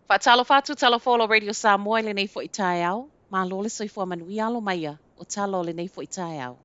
Faatalofa atu Talofa Ola Radio Samoa i lenei foi taeao. Malo le soifua manuia alo maia o tala o lenei foi taeao.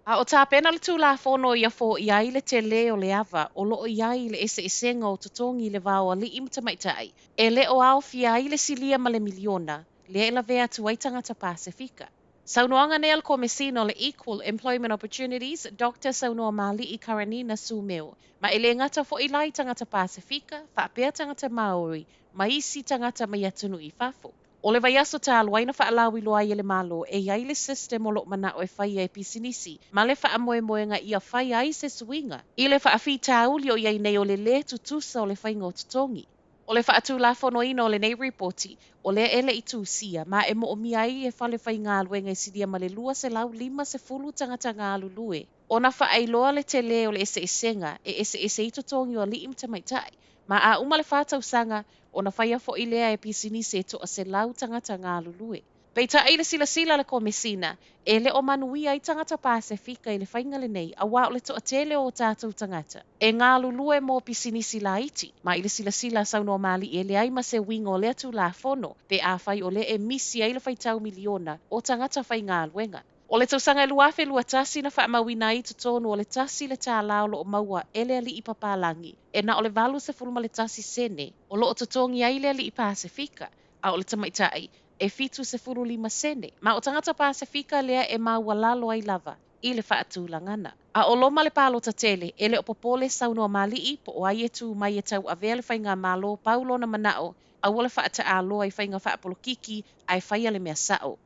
A o tapena le Tulafono ia foia ai le tele o le ava o lo o i ai i le eseesega o totogi i le va o alii ma tamaitai, e le o aofia ai le silia ma le miliona lea e lavea atu ai tagata Pasefika. Saunoaga nei a le Komesina o le Equal Employment Opportunities, Doctor Saunoamaalii Karanina Sumeo, ma e le gata foi la i tagata Pasefika, faapea tagata Maori, ma isi tagata mai atunuu i fafo. O le vaiaso talu ai na faalauiloa ai e le Malo e i ai le system o lo o manao e faia e pisinisi ma le faamoemoega ia fai ai se suiga i le faafitauli o i ai nei o le lē tutusa o le faiga o totogi. O le faatulafonoina o lenei ripoti, o lea e le i tusia, ma e moomia ai e fale faigaluega e silia ma le 250 tagata galulue, ona faailoa le tele o le eseesega e eseese ai totogi o alii ma tamaitai. Ma a uma le 4 tausaga, ona faia foi lea e pisinisi e 100 tagata galulue. Peitai i le silasila a le Komesina, e le o manuia ai tagata Pasefika i le faiga lenei, auā o le toatele o o tatou tagata e galulue mo pisinisi laiti. Ma i le silasila a Saunoamaalii e leai ma se uiga o lea Tulafono pe afai o lea e misi ai le faitau miliona o tagata faigaluega. O le tausaga e 2021 na faamauina ai i totonu o le tasi le tālā o lo o maua e le alii papalagi e na o le 81 sene o lo o totogi ai le alii Pasefika, a o le tamaitai e 75 sene. Ma o tagata Pasefika lea e maualalo ai lava i le faatulagana. A o loma le palota tele, e le o popole Saunoamaalii po o ai e tu mai e tauavea le faigamalo pau lona manao, aua le faataaloa i faiga faapolokiki ae faia le mea sao.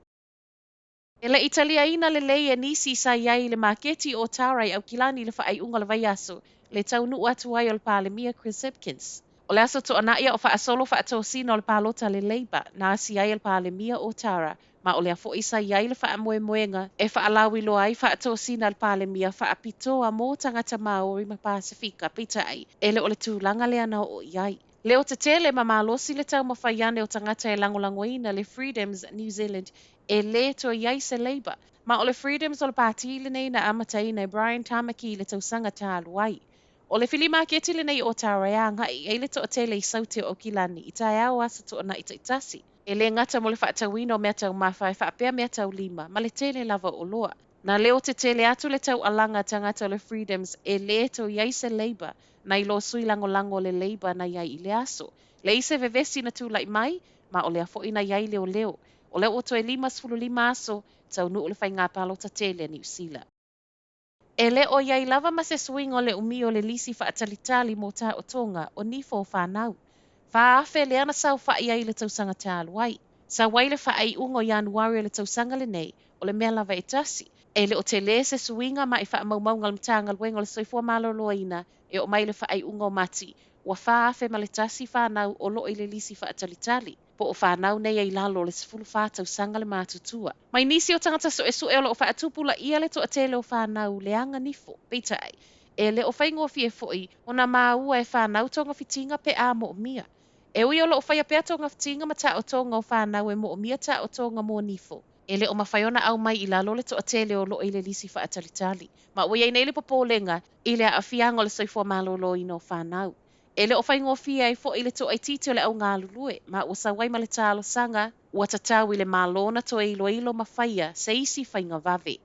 E le i taliaina lelei e nisi sa i ai i le maketi o Otara i Aukilani i le faaiuga o le vaiaso le taunuu atu ai o le Palemia Chris Hipkins. O le aso Toonai a o faasolo faatosina o le palota a le Labour na asia ai e le Palemia o Otara, ma o lea foi sa i ai le faamoemoega e faalauiloa ai faatosina a le Palemia faapitoa mo tagata Maori ma Pasefika, peitai e le o le tulaga lea na oo i ai. Leo tetele ma malosi le taumafai ane o tagata e lagolagoina le Freedoms New Zealand e lē toe i ai se Labour. Ma o le Freedoms o le pati lenei na amataina e Brian Tamaki i le tausaga talu ai. O le filimaketi lenei o Otara e agai i ai le toatele i Saute o Aukilani i taeao o Aso Toonai taitasi. E le gata mo le faatauina o meataumafa e faapea meataulima ma le tele lava o oloa. Na leo tetele atu le taualaga a tagata o le Freedoms e lē toe i ai se Labour nai lo sui lagolago o le Labour na i ai i le aso. Leai se vevesi na tulai mai, ma o lea foi na i ai leoleo. O lea ua toe 55 aso, taunuu le faiga palota tele a Niu Sila. E le o i ai lava ma se suiga o le umi o le lisi faatalitali mo taotoga o nifo o fanau. 4,000 lea na saofai ai i le tausaga talu ai. Sau ai le faaiuga o Ianuari o le tausaga lenei, o le mea lava e tasi. E le o tele se suiga ma i faamaumauga a le Matagaluega o le Soifua Maloloina e oo mai i le faaiuga o Mati, ua 4,001 fanau o lo o i le lisi faatalitali, po o fanau nei e i lalo o le 14 tausaga le matutua. Mai nisi o tagata suesue o lo o faatupulaia le toatele o fanau leaga nifo, peitai, e le o faigofie foi ona maua e fanau togafitiga pe a moomia. E ui o lo o faia pea togafitiga ma taotoga o fanau e moomia taotoga mo nifo, e le o mafai ona aumai i lalo le toatele o lo o i le lisi faatalitali. Ma ua i ai nei le popolega i le aafiaga o le soifua maloloina o fanau. E le o faigofie ai foi le toaitiiti o le augalulue, ma ua sau ai ma le talosaga ua tatau i le Malo ona toe iloilo ma faia se isi faiga vave.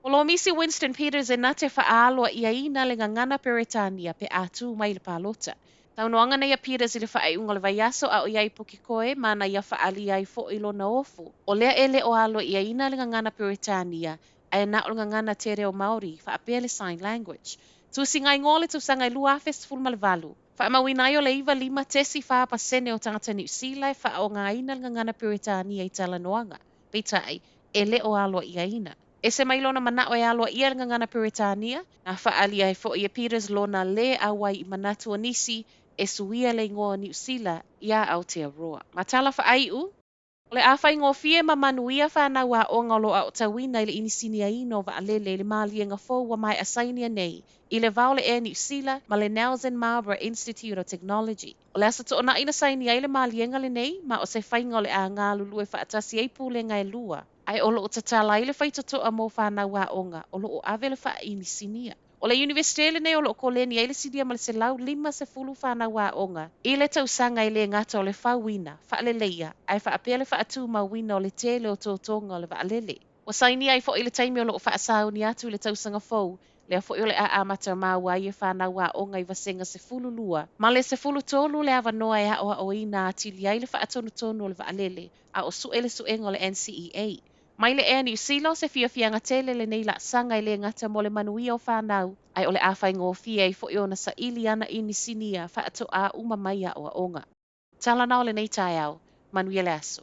O Lomisi Winston Peters e na te faaaloaiaina le gagana Peretania pe a tu mai i le palota. Saunoaga nei a Peters i le faaiuga o le vaiaso a o i ai i Pukekohe ma na ia faaalia ai foi lona ofo. O lea e le o aloaiaina le gagana Peretania ae na o le gagana te reo Māori faapea le sign language. Tusiga igoa o le tausaga e 2018. Faamauina ai o le 95.4% o tagata Niu Sila e faaaogaina le gagana Peretania i talanoaga. Peitai, e le o aloaiaina. Ese mai lona manao e aloaia le gagana Peretania, na faaalia ai foi e Peters lona lē auai i manatu o nisi e suia le igoa o Niu Sila iā Aotearoa. Ma tala faaiu, O le a faigofie ma manuia fanau aoga o lo o aotauina i le inisiniaina o vaalele i le maliega fou ua maea sainia nei i le va o le Air Niu Sila ma le Nelson Marlborough Institute of Technology. O le Aso Toonai na saini ai le maliega lenei, ma o se faiga o le a galulue faatasi ai pulega e lua, ae o lo o tatala ai le faitotoa mo fanau aoga o lo o ave le faainisinia. O le Iunivesite lenei o lo o koleni ai le silia ma le 150 fanau aoga i le tausaga e le gata o le fauina, faaleleia, ae faapea le faatumauina o le tele o totoga o le vaalele. Ua sainia ai foi i le taimi o lo o faasauni atu i le tausaga fou, lea foi o le a amata maua ai e fanau aoga i vasega 12 ma le 13 le avanoa e aoaoina atili ai le faatonutonu o le vaalele a o sue le suega o le NCEA. Mai le Air Niu Sila o se fiafiaga tele lenei laasaga e le gata mo le manuia o fanau, ae o le a faigofie ai foi ona saili ana inisinia faatoa uma mai aoaoga. Tala na o lenei taeao, manuia le aso.